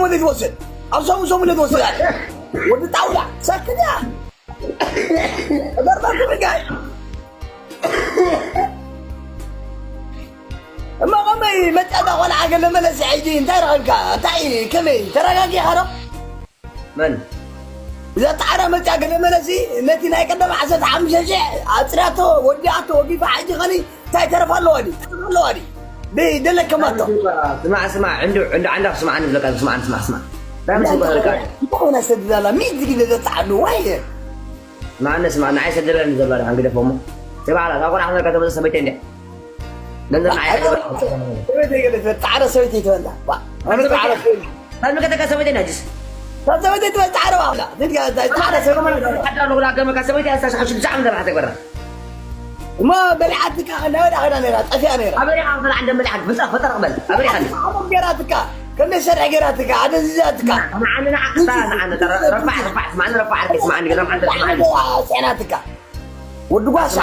ሰሙን ትወስድ ኣብ ሰሙን ሰሙን ትወስድ ኣለ ወዲ ጣውላ ሰክዳ በርባኩ ጋይ እማ ከመይ መጫዳ ቆልዓ ገለ መለሲ ሕጂ እንታይ ረኸብካ እንታይ ከመይ ተረጋጊኻ ዶ መን እዛ ጣዕራ መጫ ገለ መለሲ ነቲ ናይ ቀደም ዓሰርተ ሓሙሽተ ሺሕ ኣፅሪያቶ ወዲኣቶ ወጊፋ ሕጂ ኸኒ እንታይ ተረፍ ኣለዋ ዲ ተረፍ ኣለዋ ዲ ብደለከማቶ ስማዕ ስማዕ እንዱ እንዱ ዓንዳ ስማዕኒ ዝለካ ስማዕኒ ስማዕ ስማዕ ዳም ስማዕ ለካ ሆነ ሰድዳላ ሚድ ግን ዘጣዕሉ ዋየ ስማዕኒ ስማዕ ንዓይ ሰደለኒ ዘሎ ዳን ግደፎሞ ተባላ እዛ ቆልዓ ክነካ ተመዘ ሰበይተ እንዲያ ገንዘብ ንዓይ ሰበይተ ገለ ጣዕረ ሰበይተ ይትበላ ሳሚ ከተካ ሰበይተ ኢና ጅስ ሰበይተ ይትበል ጣዕረ ባላ ጣዕረ ሰበይተ ሓዳ ንጉዳ ገመካ ሰበይቲ ኣስታሽሓ ሽዱሽተ ዓመት ዘባሓ ተግበራ እሞ በሊዓትካ እንዳበዳ ኸዳ ነራ ጠፊያ ነራ ኣበሪኻ ፈላ ዓንደ መልሓት ብፃ ፈጠር ቅበል ኣበሪኻ ገራትካ ከመይ ሰርሕ ገራትካ ኣደንዝዛትካ ንዓነ ንዓቅታ ንዓነ ረፋዕ ረፋዕ ስማዕኒ ረፋዕ ዓርከይ ስማዕኒ ገዛም ዓንተ ስማዕኒ ፅዕናትካ ወዲ ጓሳ